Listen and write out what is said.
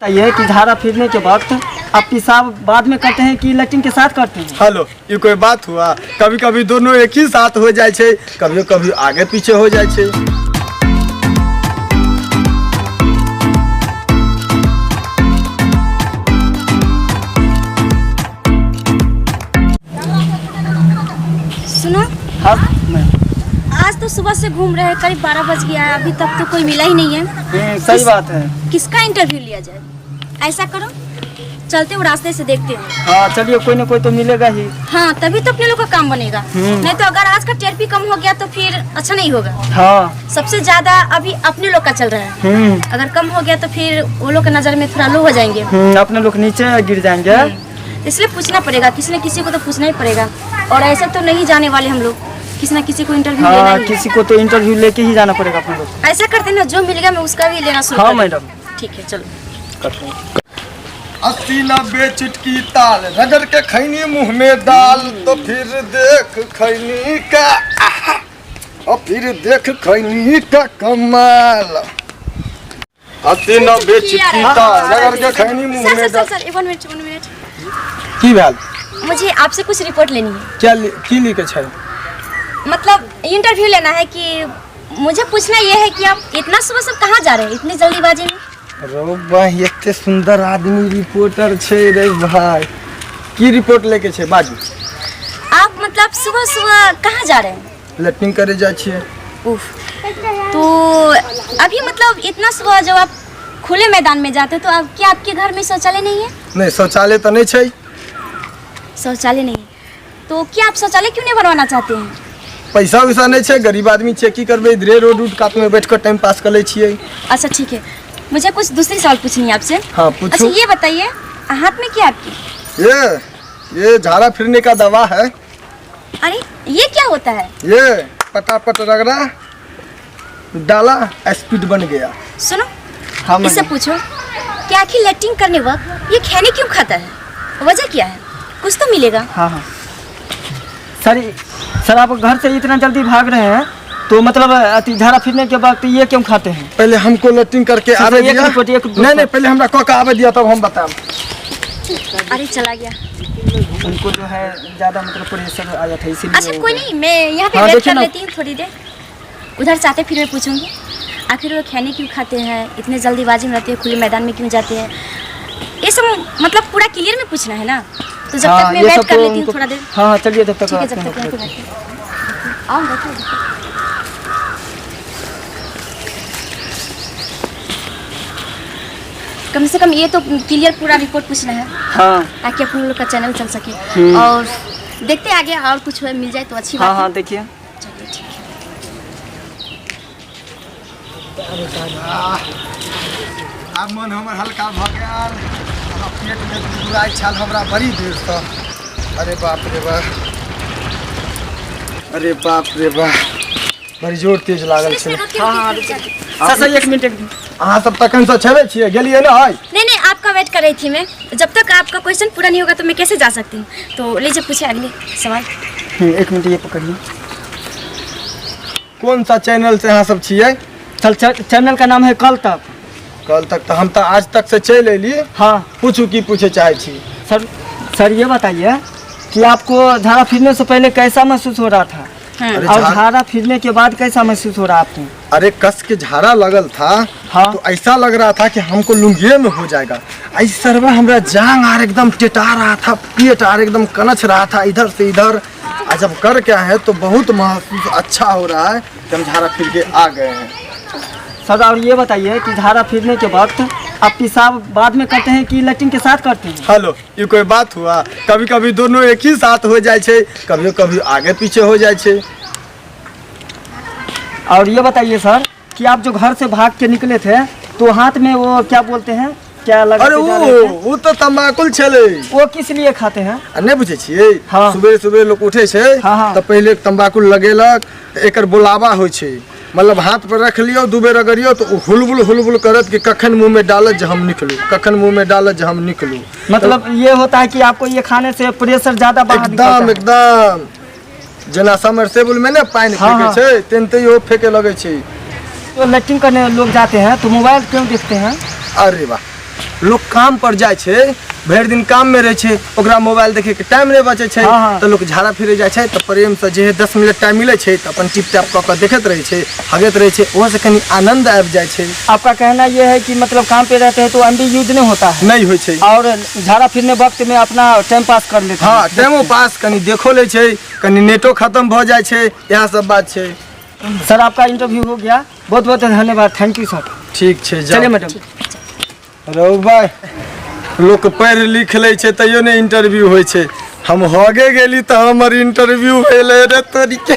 ये कि झाड़ा फिरने के वक्त आप पेशाब बाद में करते हैं कि लैट्रिन के साथ करते हैं? हेलो, ये कोई बात हुआ? कभी कभी दोनों एक ही साथ हो जाए छे, कभी कभी आगे पीछे हो जाए छे। सुनो। हाँ मैम। आज तो सुबह से घूम रहे हैं, करीब 12 बज गया है, अभी तक तो कोई मिला ही नहीं है। सही बात है। किसका इंटरव्यू लिया जाए? ऐसा करो, चलते हो रास्ते से देखते हो। हाँ चलिए, कोई ना कोई तो मिलेगा ही। हाँ, तभी तो अपने लोग का काम बनेगा। नहीं तो अगर आज का टीआरपी कम हो गया तो फिर अच्छा नहीं होगा। हाँ। सबसे ज्यादा अभी अपने लोग का चल रहा है। अगर कम हो गया तो फिर वो लोग के नजर में थोड़ा लो हो जाएंगे। अपने लोग नीचे गिर जाएंगे। इसलिए पूछना पड़ेगा, किसी न किसी को तो पूछना ही पड़ेगा। और ऐसे तो नहीं जाने वाले हम लोग, किसी न किसी को इंटरव्यू लेना हाँ, ही है। किसी को तो इंटरव्यू लेके ही जाना पड़ेगा अपने लोग। ऐसा करते ना, जो मिल गया मैं उसका भी लेना शुरू हाँ कर दूं। मैडम। ठीक है, चलो। 80-90 चुटकी ताल रगड़ के खैनी मुंह में डाल, तो फिर देख खैनी का आहा, और फिर देख खैनी का कमाल। 80-90 चुटकी ताल रगड़ के खैनी मुंह सर में सर डाल। Sir sir, 1 minute, 1 minute. की भेल? मुझे आपसे कुछ रिपोर्ट लेनी है। क्या की लिखे छै? मतलब इंटरव्यू लेना है कि मुझे पूछना ये है कि आप इतना सुबह सब कहाँ जा रहे हैं इतनी जल्दीबाजी में? रो भाई, एते सुंदर आदमी रिपोर्टर छै रे भाई। की रिपोर्ट लेके छै बाजू? आप मतलब सुबह सुबह कहाँ जा रहे हैं? लैट्रिन करे जाइ छियै। उफ, तो अभी मतलब इतना सुबह जब आप खुले मैदान में जाते हो तो आप क्या आपके घर में शौचालय नहीं है? नहीं, शौचालय तो नहीं छै। शौचालय नहीं है तो क्या आप शौचालय क्यों नहीं बनवाना चाहते हैं? पैसा वैसा नहीं छै, गरीब आदमी छै, की करबै? इधरे रोड उड कात में बैठ कर टाइम पास कर लै छियै। अच्छा ठीक है, मुझे कुछ दूसरी सवाल पूछनी है आपसे। हाँ पूछो। अच्छा ये बताइए, हाथ में क्या आपकी? ये झाड़ा फिरने का दवा है। अरे ये क्या होता है? ये पटापट रगड़ा डाला, स्पीड बन गया। सुनो। हाँ इससे मैडम। पूछो कि आखिर लैट्रिन करने वक्त ये खाने क्यों खाता है, वजह क्या है? कुछ तो मिलेगा। हाँ हाँ सर, सर आप घर से इतना जल्दी भाग रहे हैं तो मतलब अति झाड़ा फिरने के वक्त ये क्यों खाते हैं? पहले हमको लैट्रिन करके सर, आवे एक दिया। रिपोर्ट, एक रिपोर्ट। नहीं नहीं, पहले हमरा कह के आवे दिया तब हम बताम। अरे चला गया। उनको जो है ज्यादा मतलब प्रेशर आया था इसीलिए। अच्छा कोई नहीं, मैं यहाँ पे हाँ, वेट देखिए कर ना। लेती हूँ थोड़ी देर, उधर से आते फिर मैं पूछूंगी आखिर वो खाने क्यों खाते हैं, इतने जल्दीबाजी में रहते हैं, खुले मैदान में क्यों जाते हैं, ये सब मतलब पूरा क्लियर में पूछना है ना। तो जब हाँ, तक मैं ये वेट सब कर तो लेती हूँ उनको- थोड़ा देर। हाँ हाँ चलिए, जब तक ठीक है, जब आते तक हैं। यहाँ पे बैठे आओ, बैठो बैठो। कम से कम ये तो क्लियर पूरा रिपोर्ट पूछना है। हाँ। ताकि अपने लोग का चैनल चल सके। और देखते हैं आगे और कुछ मिल जाए तो अच्छी हाँ बात हाँ है। देखिए। चलिए ठीक है। आब मन हमर हल्का भऽ गेल। हमरा पेटमे गुदगुदाइ छल हमरा बड़ी देरसँ। अरे बाप रे बाप, अरे बाप रे बाप, बड़ी जोर तेज लागल सुनिए, छै। सुनिए, रुकिए, हाँ, रुकिए, हाँ, रुकिए। सर सर, एक मिनट, एक मिनट। अहाँ सब तखनसँ छेबे छियै, गेलियै ने है? नहीं नहीं, आपका वेट कर रही थी मैं। जब तक आपका क्वेश्चन पूरा नहीं होगा तो मैं कैसे जा सकती हूँ? तो लीजिए, पूछे अगले सवाल। एक मिनट, ये पकड़िए। कोन सा चैनल से अहाँ सब छियै? चल चैनल का नाम है कल तक। कल तक तऽ हम तऽ आज तक से चलि एली। हाँ। पूछू की पूछे चाहै छी? सर सर, ये बताइए कि आपको झाड़ा फिरने से पहले कैसा महसूस हो रहा था अरे और झाड़ा फिरने के बाद कैसा महसूस हो रहा आपको? अरे कस के झाड़ा लगल था। हाँ। तो ऐसा लग रहा था कि हमको लुंगिए में हो जाएगा। ऐसा सरवा हमरा जांग आर एकदम टेटा रहा था, पेट आर एकदम कनच रहा था इधर से इधर। आ जब कर के आए हैं तो बहुत महसूस अच्छा हो रहा है कि हम झाड़ा फिर के आ गए हैं। सर और ये बताइए कि झाड़ा फिरने के वक्त आप पेशाब बाद में करते हैं कि लैट्रिन के साथ करते हैं? हेलो, ये कोई बात हुआ? कभी कभी दोनों एक ही साथ हो जाए छे, कभी कभी आगे पीछे हो जाए छे। और ये बताइए सर कि आप जो घर से भाग के निकले थे तो हाथ में वो क्या बोलते हैं, क्या लगा अरे के जा वो रहे थे? वो तो तम्बाकुल छलै। वो किस लिए खाते हैं? आ नहि बुझै छियै? हाँ। सुबह सुबह लोक उठै छै हाँ, हाँ। तऽ पहिले तम्बाकुल लगेलक तऽ एकर बोलावा होइ छै, मतलब हाथ पर रख लियौ, दू बेर रगड़ियौ तऽ ओ हुलबुल हुलबुल करत कि कखन मुँह में डालत जे हम निकलू, कखन मुँह में डालत जे हम निकलू। मतलब ये होता है कि आपको ये खाने से प्रेशर ज्यादा बाहर एकदम निकलता है। एकदम जेना समरसेबुल में ने पानि हाँ, फेकै हाँ। छै तेनाहिते इहो फेके लगै छै। तो लैट्रिन करने लोग जाते हैं तो मोबाइल क्यों देखते हैं? अरे वाह, लोक काम पर जाइ छै, भरि दिन काम में रहै छै, ओकरा मोबाइल देखे के टाइम नहि बचै छै। हाँ, हाँ। तऽ लोक झाड़ा फिरे जाइ छै तऽ प्रेम से जे 10 मिनट टाइम मिलै छै तऽ अपन टिप टाप कऽ कऽ देखैत रहै छै, हगैत रहै छै, ओहो से कनि आनंद आबि जाइ छै। आपका कहना ये है कि मतलब काम पे रहते हैं तो एमबी यूज नहीं होता है। नहि होइ छै। और झाड़ा फिरने वक्त में अपना टाइम पास कर लेते हैं। टाइमो पास कनि देखो लै छै, कनि नेटो खत्म भऽ जाइ छै, इएह सब बात छै। सर, आपका इंटरव्यू हो गया। बहुत बहुत धन्यवाद। Thank you sir. ठीक छै, जाउ। चलिए मैडम। रौ भाय, लोक पढ़ि लिख लै छै तैयो नहि इंटरव्यू होइ छै। हम हगे गेली तऽ हमर इंटरव्यू भेलै रे तोरीके।